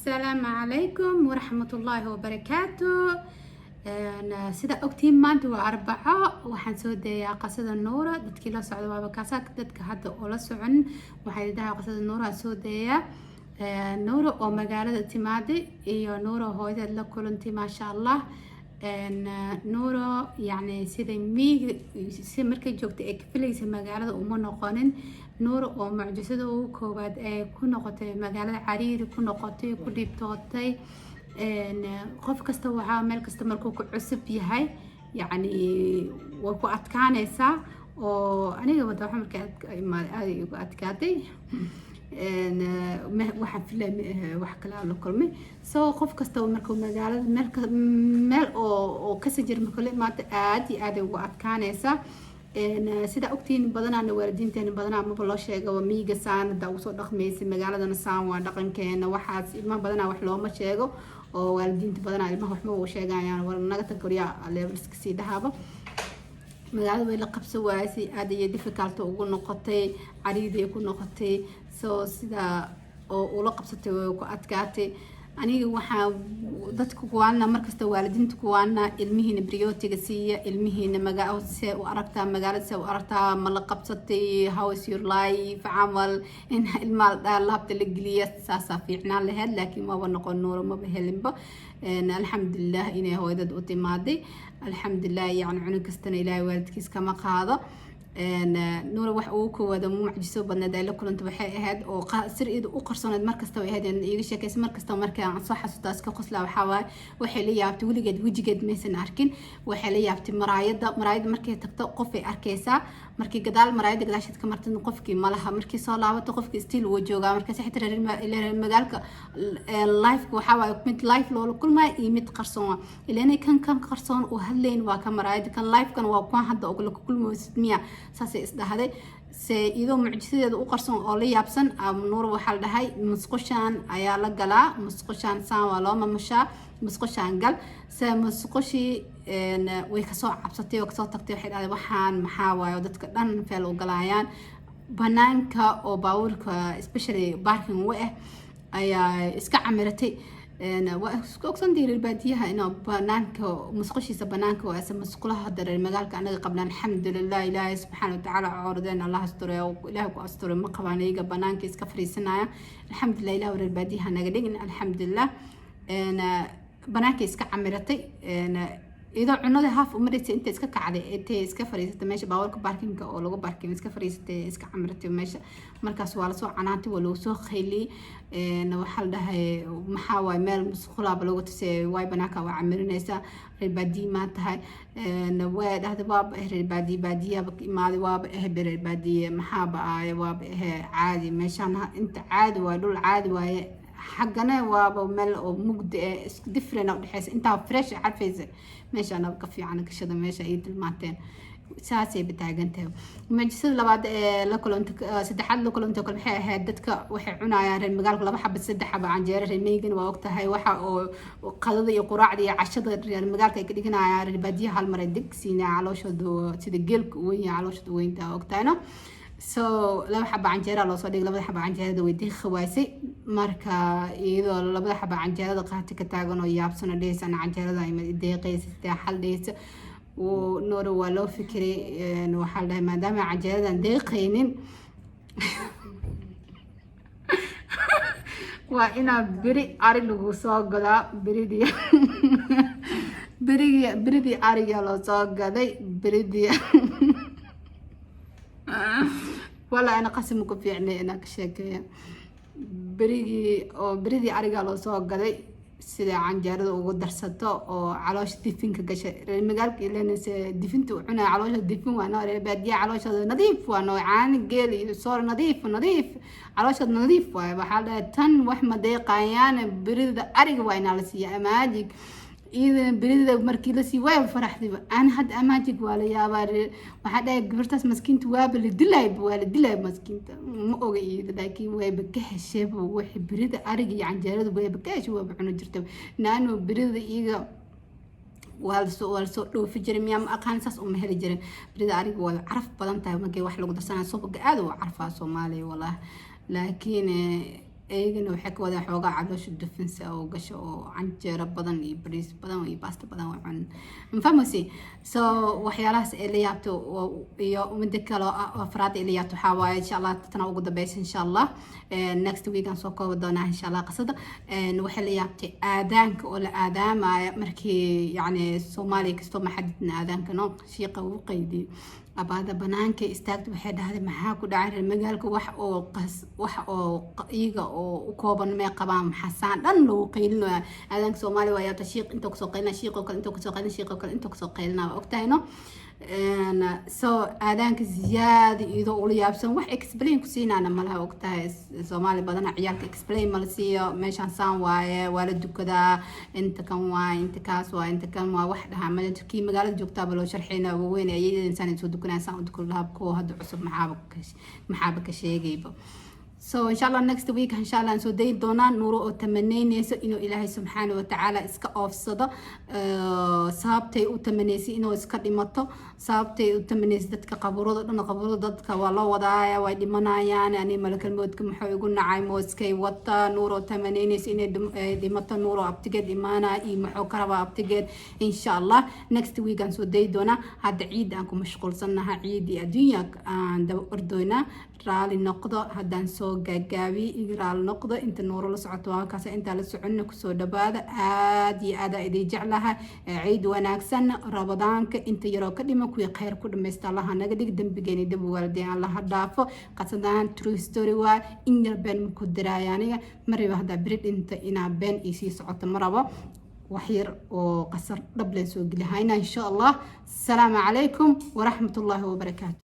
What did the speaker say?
Asalaamu calaykum waraxmatullaahi wabarakaatu. Sida ogtiin, maanta waa Arbaco. Waxaan soo dayayaa qasada Nuura. Dadkii la socda waaba kaasa, dadka hadda oo la socon waxay dhahaa qasada Nuura soo dayayaa. Nuura oo magaalada timaaday iyo Nuura hooyadeed la kulantay, maasha Allah. Nuuro yacni sida miyiga si markay joogtay ay ka filaysa magaalada uma noqonin. Nuuro oo mucjisada ugu koowaad ee ku noqotay magaalada, cariiri ku noqotay, ku dhibtootay. Qof kasta waxaa meel kasta markuu ku cusub yahay, yacni way ku adkaanaysaa, oo aniga wada waxa markay imaaday aad ay igu adkaatay. Waxaan filay ma ahe, wax kale aan la kulmay. So qof kasta markuu magaalada meel meel oo kasii jira markuu la imaado, aad iyo aad ay ugu adkaanaysaa. Sida ogtiin, badanaana waalidiinteena badanaa maba loo sheego miyiga saan haddaa ugu soo dhaqmaysa, magaaladana saan waa dhaqankeena. Waxaas ilmaha badanaa wax looma sheego, oo waalidiinta badanaa ilmaha waxma u sheegayaan. War naga tag waryaa, leebaliska sii dhahaaba. Magaalada way la qabsan waayay, aad ayay difficult ugu noqotay, cariiday ku noqotay. So sida oo ula qabsatay way ku adkaatay. Aniga waxaa dadka kuwaana markasta waalidiinta kuwaana ilmihiina priority-ga siiya. Ilmihiina maga see u aragtaa magaalada, see u aragtaa, ma la qabsatay, how is your life camal, in ilmaha la dhaha, laabta la geliya, saasaa fiicnaan lahayd. Laakiin maba noqon, Nuuro maba helinba. Alxamdulilah inay hooyadad u timaaday, alxamdulilah. Yacni cunug kastana Ilaahay waalidkiis kama qaado. Nuura wax ugu koowaad oo mucjiso badneed ay la kulantay waxay ahayd oo sir iyada u qarsooneed markastaba ahayd in iiga sheekaysa markastaba markaan soo xasuusta iska qoslaa. Waxaa waaye, waxay la yaabtay, weligeed wejigeed maysan arkin. Waxay la yaabtay maraayada. Maraayada markay tagto qofay arkaysaa, markii gadaal maraayada gadaasheed ka martay qofkii malaha, markii soo laabato qofkii still wuu joogaa. Markaas xitaa reer magaalka life-ka waxaa waaye mid live loola kulmaayo iyo mid qarsoon. Waa ilanay kan qarsoon uu hadlayn waa ka maraayada, kan live-kan waa kuwan hadda oo kale ku kulmaysid miya, saasay isdhahday. Se iyadoo mucjisadeeda u qarsoon oo la yaabsan, Nuur waxaa la dhahay musqushaan ayaa la galaa, musqushaan saan waa loo mamushaa, musqushaan gal. Se musqushii way kasoo cabsatay oo kasoo tagtay. Waxay dhahday, waxaan maxaa waayo dadka dhan feel u galaayaan? Banaanka oo baabuurka especially parking u ah ayaa iska camiratay. Waa isku ogsantahay reer baadiyaha inuu banaanka musqushiisa banaanka waa ase musqulaha hadda reer magaalka anaga qabnaan. Alxamdulilah, Ilaahay subxaana watacaala cooradeen Allah asture, Ilaahay ku asture, ma qabaan iyaga, banaanka iska fariisanaya. Alxamdulilah, Ilah reer baadiyaha naga dhigin, alxamdulilah. Banaanka iska camiratay iyadoo cunada haaf umaraysa, intay iska kacday, intay iska fariisatay meesha baabuurka parking-ka oo lagu parking iska fariisatay, iska camiratay meesha. Markaas waa lasoo canaantay, waa lagu soo qayliyey. Waxaa la dhahay, maxaa waaye, meel musqulaaba loogu tusay, waay banaanka waa camirinaysaa, reer baadiye maa tahay? Way dhahday, waaba eh reer baadiye, baadiyaaba ka imaaday, waaba eh reer baadiye, maxaaba aaya, waaba eh caadi meeshaan, inta caadi waaye, dhul caadi waaye, xaggana waaba meel oo mugdi eh, isku different u dhexeysa, intaa fresh carfaysa, meeshaana ka fiican gashada meesha ay tilmaanteen, saasay bataagan tahay. Mucjisada labaad ee la kulanta, saddexaad la kulanta kale waxay ahayd, dadka waxay cunayaan reer magaalka laba xaba, saddex xaba canjeero. Reer miyigan waa ogtahay waxa oo qadada iyo quraacda iyo cashada reer magaalka ay ka dhiganayaan. Reer baadiyaha hal mar ay degsiinaya, calooshooda sida geelka u weyn yahay, calooshooda weynta, ogtahayno. So laba xaba canjeera loo soo dhigay, labada xaba canjeerada way diiqi waysay. Marka iyadoo labada xaba canjeerada qaati ka taagan oo yaabsan oo dhehaysa, ana canjeerada ima deeqaysa, sidee xal dhehaysa, Noora waa loo fikiray. Waxaa la dhahay, maadaama canjeeradan deeqaynin, waa inaa beri ari lagu soo gadaa. Beridii ariga loo soo gaday, beridii walaa ana qasam ku fiicnay inaan ka sheekeeya. Berigii oo beridii ariga loo soo gaday, sida canjeerada ugu darsato oo caloosha difinka gashay. Reer magaalka ilense difinta u cunaya, caloosha difin waa noo. Reer baadiyaha calooshooda nadiif waa noo, caani geel iyo soor nadiif nadiif, calooshooda nadiif waaye. Waxaa la dhahay, tan wax ma deeqayaan, berida ariga waa inaa la siiya amaajig. Iyadana berida markii lasii waaba faraxdiba. Aan hadda amaajig waa la yaabaa. Waxaa dhahay, gabartaas maskiinta waaba la dilayba, waa la dilay maskiinta, ma oga iyada, laakiin wayba ka heshayba wixii berida ariga iyo canjeerada, wayba ka heshay, waaba cuni jirtay. Naano berida iyaga waa lasoo dhoofi jiray miyaa, ma aqaan, saas uma heli jirin. Berida ariga waa caraf badan tahay markii wax lagu darsanaya, subaga aad u carfaa Soomaaliya wallahi, laakiin Iyagana waxay ka wadaan xoogaa caloosha dufansa oo gasho oo canjeero badan iyo bariis badan iyo baasto badan oo cun mafahmaysi. So waxyaalahaas ay la yaabto iyo mida kale oo afraad ay la yaabto waxaa waaye, insha Allah tana ugu dambeysa, insha Allah next week aan soo koobi doonaa, insha Allah, qisada. Waxay la yaabtay aadaanka oo la aadaamaya markii, yacni, Soomaaliya kastoo ma xadidna aadaanka no shiiqa uu qaydiyay abaada banaanka istaagta. Waxay dhahday, "Maxaa ku dhacay reer magaalka? Wax oo qas, wax oo iyaga oo u kooban may qabaan? Maxasaan dhan lagu qaylinaya aadaanka Soomaaliya?" Waa yaabta shiiq inta kusoo qaylina, shiiqoo kale inta kusoo qaylina, shiiqoo kale inta kusoo qaylina, waa ogtahay no. So aadaanka ziyaada iyadoo ula yaabsan, wax explain ku siinaana malaha. Ogtahay Soomaali badana ciyaalka explain mala siiyo. Meeshaan saan waaye, waa la dukadaa, inta kan waaye, inta kaas waaye, inta kan waa wax dhahaa mala. Kii magaalada joogtaaba loo sharxayna waaweyn ayada insaan soo dukanaya, saan u dukan lahaa. Kuwa hadda cusub maxaaba ka sheegayba. So insha Allah next week, insha Allah, aan soo dayi doonaa Nuuro oo tamanaynayso inuu Ilaahay subxaana watacaala iska oofsado, sababtay u tamanaysay inuu iska dhimato, sababtay u tamanaysay dadka qabuurada dhan, qabuurada dadka waa loo wadaaya, way dhimanayaan, ani malakal moodka muxuu igu nacay, mooskay wata. Nuuro tamanaynaysa inay dhimato, Nuuro abtigeed imaanaya iyo muxuu ka rabaa abtigeed. Insha Allah next week aan soo dayi doonaa. Hadda ciid aan ku mashquulsannaha, ciid iyo adduunya aan daba ordoynaa. Raali noqdo haddaan soo gaagaabiye, iga raali noqdo. Inta Nuuro la socoto waa kaas, intaa la soconna kusoo dhawaada. Aad iyo aad aa idin jeclaha. Ciid wanaagsan. Ramadaanka inta yaroo ka dhima kuwii khayr ku dhamaysta Allaha naga dhig, dembigeeni dembi waalideen Allaha dhaafo. Qasadan true story waa, in yar been maku diraaya aniga mariba. Haddaa beri dhinta inaa been iisii socoto ma rabo. Wax yar oo qasar dhab leen soo gelihayna, insha Allah. Asalaamu calaykum waraxmatullaahi wabarakaatu.